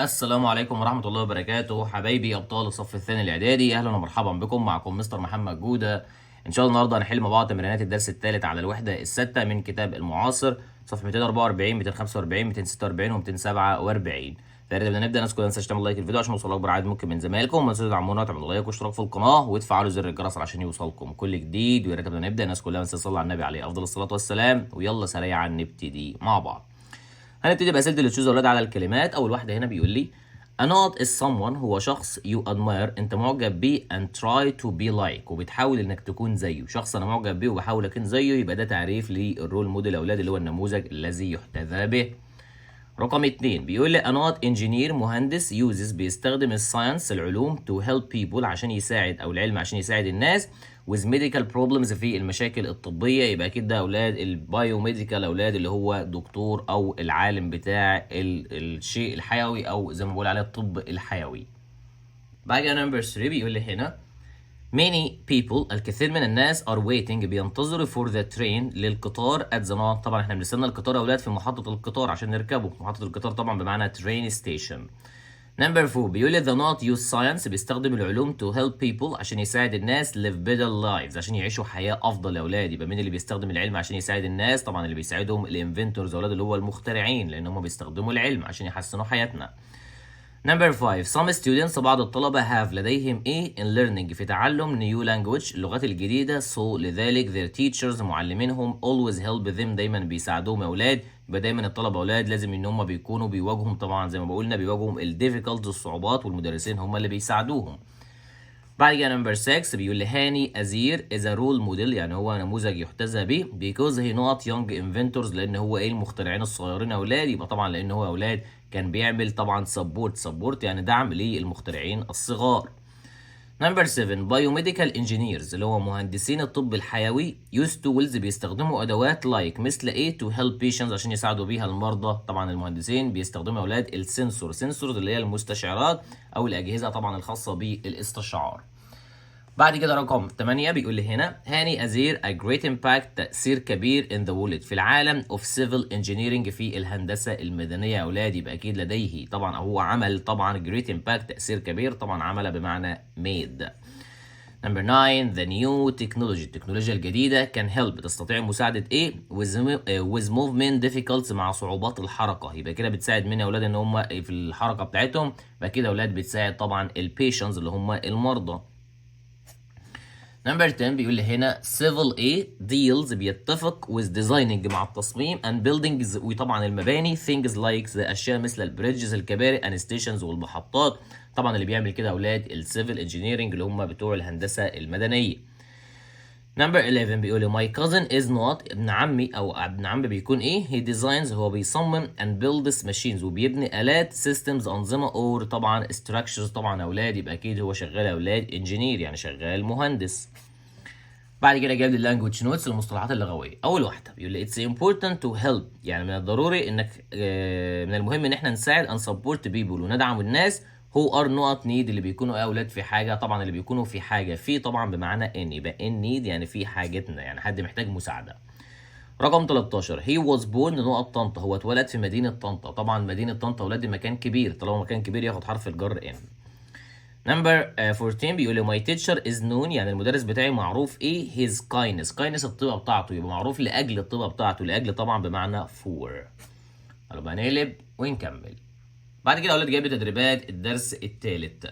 السلام عليكم ورحمة الله وبركاته، حبايبي أبطال الصف الثاني الإعدادي، أهلا ومرحبا بكم. معكم مستر محمد جودة. إن شاء الله النهاردة هنحل مع بعض تمرينات الدرس الثالث على الوحدة السادسة من كتاب المعاصر، صفحة 244، 245، 246 و 247. فيا ريت قبل نبدأ الناس كلها تنساش تعمل لايك الفيديو عشان يوصل أكبر عدد ممكن من زمايلكم، وما تنسوش تدعمونا وتعملوا لايك واشتراك في القناة وتفعلوا زر الجرس عشان يوصلكم كل جديد. ويا ريت قبل نبدأ الناس كلها ما تنساش تصلي على النبي عليه أفضل الصلاة والسلام. ويلا سريعا نبتدي مع بعض. هنبتدي بأسئلة اللي choose يا اولاد على الكلمات. أول واحدة هنا بيقول لي A نقط is someone، هو شخص، you admire، أنت معجب بيه، and try to be like، وبتحاول إنك تكون زيه. شخص أنا معجب بيه وبحاول أكون زيه، يبقى ده تعريف لل role model يا أولاد، اللي هو النموذج الذي يحتذى به. رقم 2 بيقول لي A نقط engineer، مهندس، uses، بيستخدم، ال science، العلوم، to help people، عشان يساعد، او العلم عشان يساعد الناس، with medical problems، في المشاكل الطبيه. يبقى اكيد ده اولاد ال biomedical اولاد، اللي هو دكتور او العالم بتاع الشيء الحيوي، او زي ما بقول عليه الطب الحيوي. بعد كده number 3 بيقول لي هنا Many people، الكثير من الناس، are waiting، بينتظروا، for the train، للقطار، at the نقط. طبعا احنا بنستنى القطار يا اولاد في محطة القطار عشان نركبه. محطة القطار طبعا بمعنى train station. Number 4 بيقول لي the نقط use science، بيستخدم العلوم، to help people، عشان يساعد الناس، live better lives، عشان يعيشوا حياة أفضل يا أولاد. يبقى مين اللي بيستخدم العلم عشان يساعد الناس؟ طبعا اللي بيساعدهم ال inventors يا أولاد، اللي هو المخترعين، لأن هم بيستخدموا العلم عشان يحسنوا حياتنا. Number 5، some students، بعض الطلبة، have، لديهم ايه، in learning، في تعلم، new language، اللغات الجديدة، so، لذلك، their teachers، معلمينهم، always help them، دايما بيساعدوهم يا اولاد. يبقى دايما الطلبة اولاد لازم ان هم بيكونوا بيواجههم، طبعا زي ما بقولنا، بيواجههم ال difficulties، الصعوبات، والمدرسين هم اللي بيساعدوهم. بعد كده number 6 بيقول لي هاني أزير is a role model، يعني هو نموذج يحتذى به، because he نقط young inventors، لان هو ايه المخترعين الصغيرين اولاد؟ يبقى طبعا لان هو اولاد كان بيعمل طبعا support، support يعني دعم للمخترعين الصغار. number 7، biomedical engineers، اللي هو مهندسين الطب الحيوي، use tools، بيستخدموا ادوات، like، مثل ايه، to help patients، عشان يساعدوا بيها المرضى. طبعا المهندسين بيستخدموا اولاد ال sensor، sensors اللي هي المستشعرات او الاجهزة طبعا الخاصة بالاستشعار. بعد كده رقم 8 بيقول لي هنا هاني أزير a great impact، تأثير كبير، in the world، في العالم، of civil engineering، في الهندسة المدنية يا أولاد. يبقى أكيد لديه طبعا أو هو عمل طبعا great impact، تأثير كبير، طبعا عمل بمعنى made. Number 9، the new technology، التكنولوجيا الجديدة، can help، تستطيع مساعدة ايه، with movement difficulties، مع صعوبات الحركة. يبقى كده بتساعد مين يا أولاد ان هم في الحركة بتاعتهم؟ يبقى كده يا أولاد بتساعد طبعا ال patients، اللي هم المرضى. Number 10 بيقول لي هنا civil ايه deals، بيتفق، with designing، مع التصميم، and buildings، وطبعا المباني، things like، the اشياء مثل، ال bridges، الكباري، and stations، والمحطات. طبعا اللي بيعمل كده اولاد ال civil engineering، اللي هم بتوع الهندسة المدنيه. Number 11 بيقول لي my cousin is نقط، ابن عمي او ابن عمي بيكون ايه؟ he designs، هو بيصمم، and builds machines، وبيبني الات، systems، انظمه، or طبعا structures. طبعا اولاد يبقى اكيد هو شغال اولاد engineer، يعني شغال مهندس. بعد كده جايب لي ال language notes، المصطلحات اللغويه. اول واحدة بيقول لي it's important to help، يعني من الضروري انك من المهم ان احنا نساعد، and support people، وندعم الناس، who are نقط need، اللي بيكونوا ايه اولاد في حاجه؟ طبعا اللي بيكونوا في حاجه، في طبعا بمعنى in، يبقى in need يعني في حاجتنا، يعني حد محتاج مساعده. رقم 13، he was born نقط طنطا، هو اتولد في مدينة طنطا. طبعا مدينة طنطا ولاد مكان كبير، طالما مكان كبير ياخد حرف الجر in. Number 14 بيقول لي my teacher is known، يعني المدرس بتاعي معروف ايه، his kindness، kindness الطيبة بتاعته، يبقى معروف لاجل الطيبة بتاعته. لاجل طبعا بمعنى for. يلا نقلب ونكمل. بعد كده اولاد جايب لي تدريبات الدرس الثالث.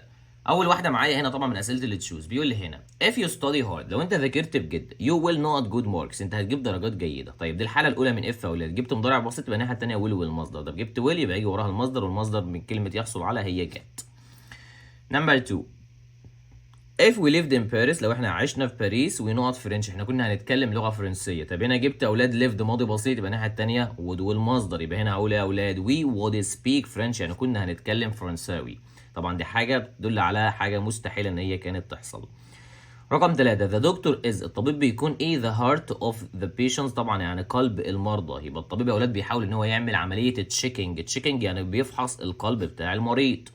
اول واحدة معايا هنا طبعا من اسئلة اللي choose، بيقول لي هنا if you study hard، لو انت ذاكرت بجد، you will نقط good marks، انت هتجيب درجات جيده. طيب دي الحالة الاولى من if يا اولاد، جبت مضارع بسيط، يبقى الناحية الثانية will والمصدر. طب جبت will يبقى يجي وراها المصدر، والمصدر من كلمة يحصل على هي get. Number 2، if we lived in Paris، لو احنا عشنا في باريس، we نقط French، احنا كنا هنتكلم لغة فرنسيه. طب هنا جبت اولاد lived ماضي بسيط، يبقى الناحية الثانية would والمصدر. يبقى هنا هقول يا اولاد we would speak French، يعني كنا هنتكلم فرنساوي. طبعا دي حاجة بتدل على حاجة مستحيلة ان هي كانت تحصل. رقم 3، the doctor is، الطبيب بيكون ايه، the heart of the patients، طبعا يعني قلب المرضى. يبقى الطبيب يا اولاد بيحاول ان هو يعمل عملية checking، checking يعني بيفحص القلب بتاع المريض.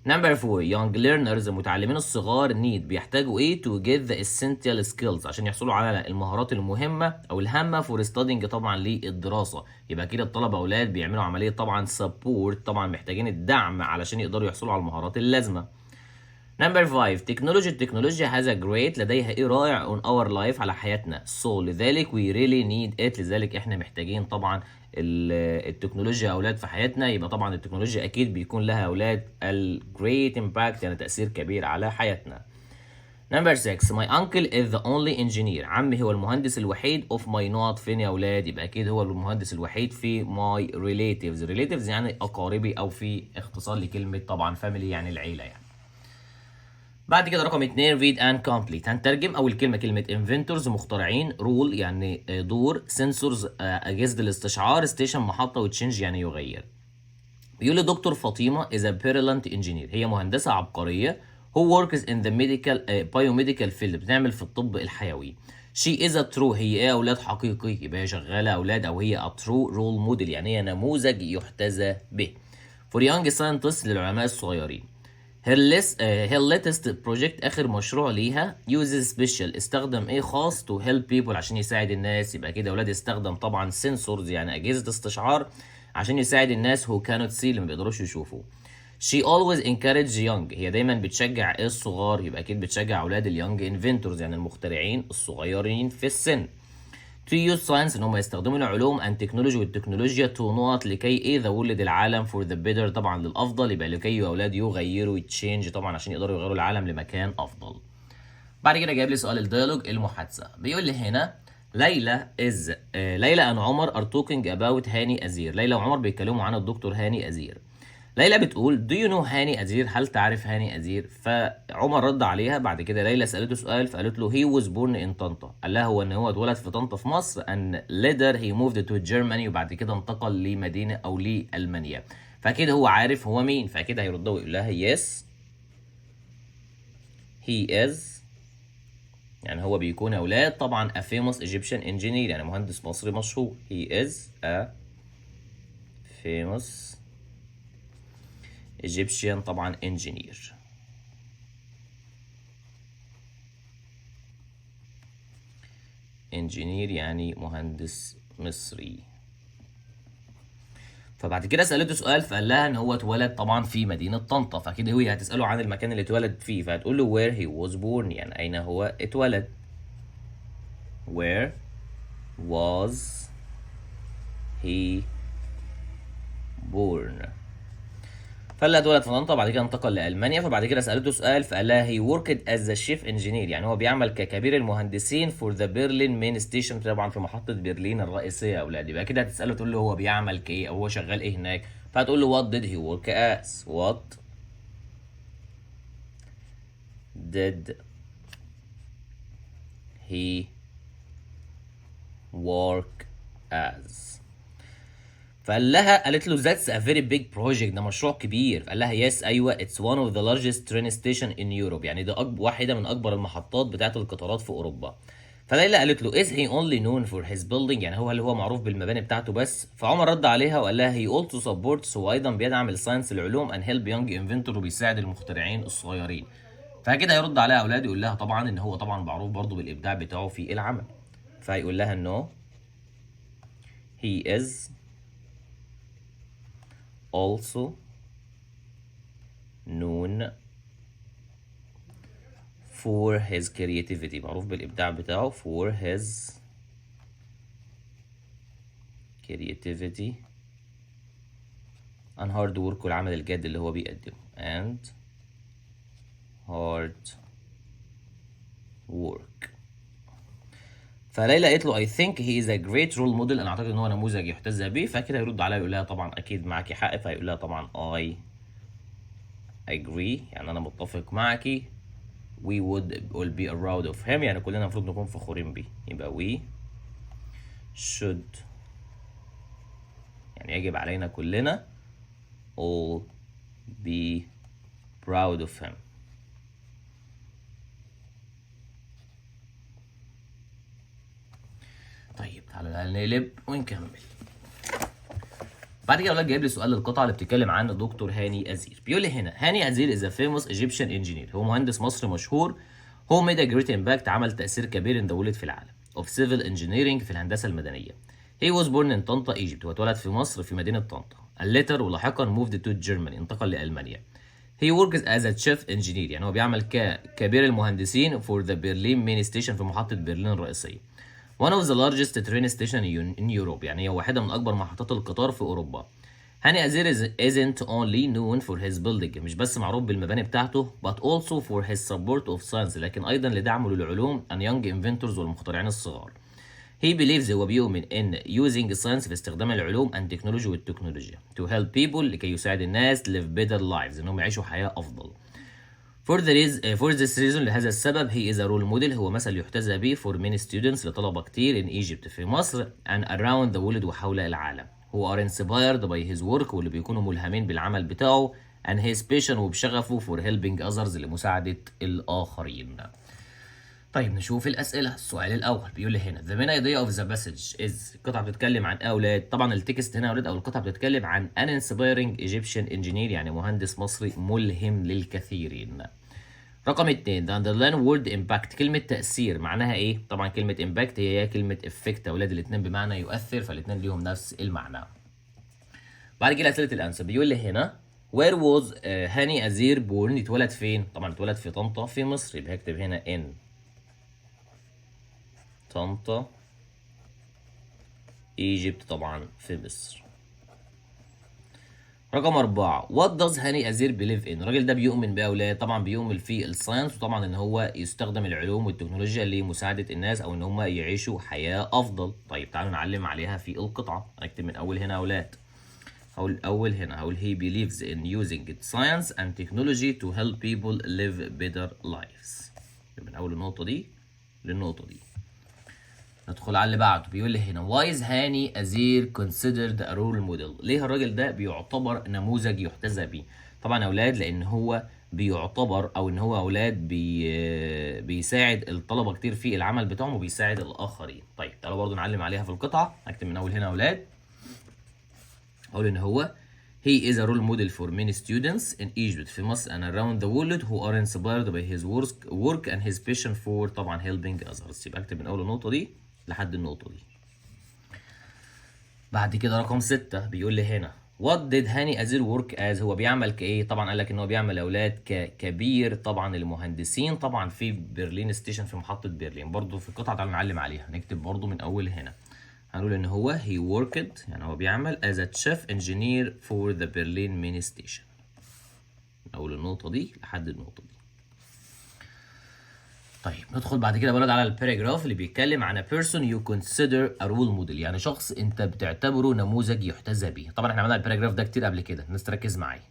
number 4، young learners المتعلمين الصغار need بيحتاجوا ايه to get the essential skills عشان يحصلوا على المهارات المهمة او الهامة for studying طبعا للدراسة. يبقى كده الطلبة اولاد بيعملوا عملية طبعا support، طبعا محتاجين الدعم علشان يقدروا يحصلوا على المهارات اللازمة. number 5، technology التكنولوجيا has a great لديها ايه رائع on our life على حياتنا، so لذلك we really need it لذلك احنا محتاجين طبعا التكنولوجيا اولاد في حياتنا. يبقى طبعا التكنولوجيا اكيد بيكون لها اولاد ال great impact يعني تأثير كبير على حياتنا. number 6، my uncle is the only engineer عمي هو المهندس الوحيد of my نقط فين يا اولاد؟ يبقى اكيد هو المهندس الوحيد في my relatives. relatives يعني اقاربي او في اختصار لكلمة طبعا family يعني العيلة يعني. بعد كده رقم 2، read and complete، هنترجم اول كلمة كلمة inventors مخترعين، role يعني دور، sensors اجهزة الاستشعار، station محطه، و change يعني يغير. بيقول لي دكتور فاطمة is a brilliant engineer هي مهندسه عبقرية who works in the medical biomedical field بتعمل في الطب الحيوي. she is a true هي ايه اولاد حقيقي؟ يبقى هي شغالة اولاد او هي a true role model يعني هي نموذج يحتذى به for young scientists للعلماء الصغيرين. her latest project اخر مشروع ليها uses special استخدم ايه خاص to help people عشان يساعد الناس. يبقى كده اولاد استخدم طبعا sensors يعني اجهزة استشعار عشان يساعد الناس who cannot see اللي ما بيقدروش يشوفوا. she always encourage young هي دايما بتشجع ايه الصغار؟ يبقى اكيد بتشجع اولاد ال young inventors يعني المخترعين الصغيرين في السن to use science ان هم يستخدموا العلوم and technology والتكنولوجيا to نقط لكي ايه the world العالم for the better طبعا للافضل. يبقى لكي يا اولاد يغيروا change طبعا عشان يقدروا يغيروا العالم لمكان افضل. بعد كده جايب لي سؤال ال dialogue المحادثة، بيقول لي هنا ليلى is ليلى and عمر are talking about هاني ازير. ليلى وعمر بيتكلموا عن الدكتور هاني ازير. ليلى بتقول do you know هاني ازير؟ هل تعرف هاني ازير؟ فعمر رد عليها. بعد كده ليلى سالته سؤال فقالت له he was born in طنطا، قال لها هو ان هو اتولد في طنطا في مصر، and later he moved to Germany وبعد كده انتقل لمدينة او لالمانيا. فاكيد هو عارف هو مين، فاكيد هيرد ويقول لها yes he is يعني هو بيكون اولاد طبعا a famous Egyptian engineer يعني مهندس مصري مشهور. he is a famous Egyptian طبعا engineer. engineer يعني مهندس مصري. فبعد كده سألته سؤال فقال لها ان هو اتولد طبعا في مدينة طنطا، فاكيد هي هتسأله عن المكان اللي اتولد فيه، فهتقول له where he was born يعني اين هو اتولد. where was he born. فقال لها اتولد في طنطا، بعد كده انتقل لألمانيا. فبعد كده سألته سؤال فقال لها he worked as a chief engineer يعني هو بيعمل ككبير المهندسين for the Berlin main station طبعا في محطة برلين الرئيسية يا أولاد. يبقى كده هتسأله تقول له هو بيعمل كإيه أو هو شغال إيه هناك، فهتقول له what did he work as، what did he work as. فقال لها قالت له that's a very big project ده مشروع كبير. فقال لها yes ايوه it's one of the largest train station in Europe يعني ده أكبر واحدة من اكبر المحطات بتاعه القطارات في اوروبا. فليلى قالت له is he only known for his building يعني هو اللي هو معروف بالمباني بتاعته بس. فعمر رد عليها وقال لها he also supports هو ايضا بيدعم ال science العلوم and help young inventor وبيساعد المخترعين الصغيرين. فكده هيرد عليها اولاد يقول لها طبعا ان هو طبعا معروف برضه بالابداع بتاعه في العمل. فهيقول لها no he is also known for his creativity معروف بالإبداع بتاعه for his creativity and hard work والعمل الجاد اللي هو بيقدمه and hard work. فليلى قالت له I think he is a great role model انا اعتقد ان هو نموذج يحتذى به. فكده يرد عليها يقول لها طبعا اكيد معاكي حق. فيقول لها طبعا I agree يعني انا متفق معاكي، we would all be proud of him يعني كلنا المفروض نكون فخورين بيه. يبقى we should يعني يجب علينا كلنا all be proud of him. طيب تعالى نقلب ونكمل. بعد كده اولاد جايب لي سؤال للقطعه اللي بتتكلم عن دكتور هاني ازير. بيقول لي هنا هاني ازير is a famous Egyptian engineer، هو مهندس مصري مشهور، who made a great impact، عمل تاثير كبير in the world في العالم، of civil engineering في الهندسة المدنيه. He was born in طنطا Egypt، هو اتولد في مصر في مدينة طنطا. Later ولاحقا moved to Germany، انتقل لالمانيا. He works as a chief engineer، يعني هو بيعمل ككبير المهندسين for the Berlin main station، في محطة برلين الرئيسية. One of the largest train station in Europe، يعني هي واحدة من أكبر محطات القطار في أوروبا. هاني أزير isn't only known for his building، مش بس معروف بالمباني بتاعته، but also for his support of science، لكن أيضا لدعمه للعلوم and young inventors والمخترعين الصغار. He believes، هو بيؤمن، in using science في استخدام العلوم and technology والتكنولوجيا to help people لكي يساعد الناس live better lives، انهم يعيشوا حياة أفضل. For this reason، لهذا السبب، he is a role model، هو مثل يحتذى به، for many students لطلبة كتير، in Egypt في مصر، and around the world وحول العالم، who are inspired by his work واللي بيكونوا ملهمين بالعمل بتاعه، and his passion وبشغفه، for helping others لمساعدة الآخرين. طيب نشوف الأسئلة. السؤال الأول بيقول لي هنا the main idea of the passage is، القطعة بتتكلم عن أولاد؟ طبعا ال text هنا يا أولاد أو القطعة بتتكلم عن an inspiring Egyptian engineer، يعني مهندس مصري ملهم للكثيرين. رقم اتنين، the underlined word impact، كلمة تأثير معناها ايه؟ طبعا كلمة impact هي كلمة effect يا أولاد، الاتنين بمعنى يؤثر، فالاتنين ليهم نفس المعنى. بعد كده أسئلة ال answer. بيقول لي هنا where was هاني أزير born؟ اتولد فين؟ طبعا اتولد في طنطا في مصر، يبقى هكتب هنا in طنطا Egypt، طبعا في مصر. رقم 4، what does هاني أزير believe in؟ الراجل ده بيؤمن بإيه أولاد؟ طبعا بيؤمن في ال science، وطبعا ان هو يستخدم العلوم والتكنولوجيا لمساعدة الناس او ان هم يعيشوا حياة افضل. طيب تعالوا نعلم عليها في القطعة. هنكتب من اول هنا يا اولاد، هقول اول هنا هقول he believes in using science and technology to help people live better lives، من اول النقطة دي للنقطة دي. ندخل على اللي بعده. بيقول لي هنا why is هاني أزير considered a role model؟ ليه الراجل ده بيعتبر نموذج يحتذى به؟ طبعا يا اولاد لان هو بيعتبر او ان هو اولاد بيساعد الطلبة كتير في العمل بتاعهم وبيساعد الاخرين. طيب تعالوا برضو نعلم عليها في القطعه. هكتب من اول هنا يا اولاد، اقول ان هو he is a role model for many students in Egypt في مصر and around the world who are inspired by his work and his passion for طبعا helping others. يبقى اكتب من اول النقطة دي لحد النقطة دي. بعد كده رقم 6، بيقول لي هنا what did هاني أزير work as؟ هو بيعمل كايه؟ طبعا قال لك ان هو بيعمل اولاد ككبير طبعا المهندسين طبعا في برلين station، في محطة برلين. برضو في القطعة تعالوا نعلم عليها. نكتب برضو من اول هنا، هنقول ان هو he worked، يعني هو بيعمل، as a chief engineer for the Berlin main station، من اول النقطة دي لحد النقطة دي. طيب ندخل بعد كده يا ولاد على ال paragraph اللي بيتكلم عن a person you consider a role model، يعني شخص انت بتعتبره نموذج يحتذى به. طبعا احنا عملنا ال paragraph ده كتير قبل كده، الناس تركز معايا.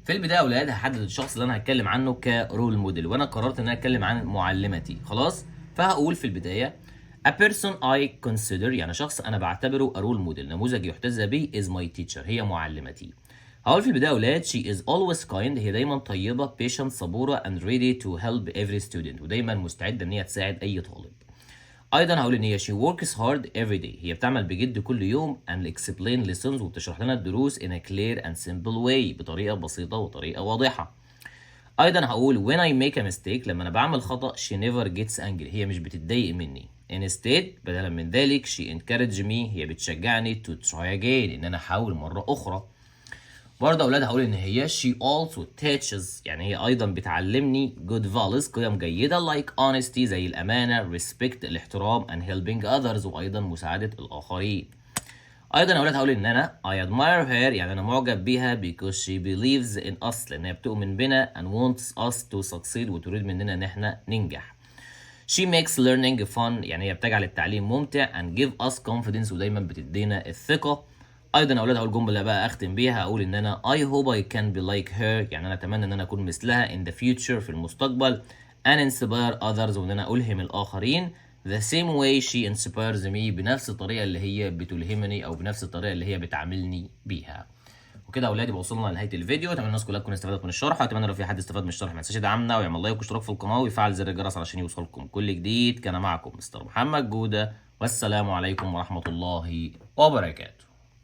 في البداية يا اولاد هحدد الشخص اللي انا هتكلم عنه ك role model، وانا قررت ان انا اتكلم عن معلمتي. خلاص، فهقول في البداية a person I consider، يعني شخص انا بعتبره a role model، نموذج يحتذى به، is my teacher، هي معلمتي. هقول في البداية يا أولاد she is always kind، هي دايما طيبة، patient صبورة، and ready to help every student، ودايما مستعدة إن هي تساعد أي طالب. أيضا هقول إن هي she works hard every day، هي بتعمل بجد كل يوم، and explain lessons، وبتشرح لنا الدروس، in a clear and simple way، بطريقة بسيطة وطريقة واضحة. أيضا هقول when I make a mistake، لما أنا بعمل خطأ، she never gets angry، هي مش بتتضايق مني. instead بدلا من ذلك، she encourage me، هي بتشجعني، to try again، إن أنا أحاول مرة أخرى. برضه اولاد هقول ان هي she also teaches، يعني هي ايضا بتعلمني، good values قيم جيده، like honesty زي الامانه، respect الاحترام، and helping others وايضا مساعدة الاخرين. ايضا يا اولاد هقول ان انا I admire her، يعني انا معجب بيها، because she believes in us، لان هي بتؤمن بنا، and wants us to succeed، وتريد مننا ان احنا ننجح. She makes learning fun، يعني هي بتجعل التعليم ممتع، and give us confidence، ودايما بتدينا الثقة. ايضا يا اولاد هقول جملة بقى اختم بيها، اقول ان انا I hope I can be like her، يعني انا اتمنى ان انا اكون مثلها، in the future في المستقبل، and inspire others، وان انا الهم الاخرين، the same way she inspires me، بنفس الطريقة اللي هي بتلهمني او بنفس الطريقة اللي هي بتعاملني بيها. وكده يا اولاد يبقى وصلنا لنهاية الفيديو. اتمنى الناس كلها تكون استفادت من الشرح، واتمنى لو في حد استفاد من الشرح ما ينساش يدعمنا ويعمل like واشتراك في القناة ويفعل زر الجرس علشان يوصلكم كل جديد. كان معكم مستر محمد جوده، والسلام عليكم ورحمة الله وبركاته.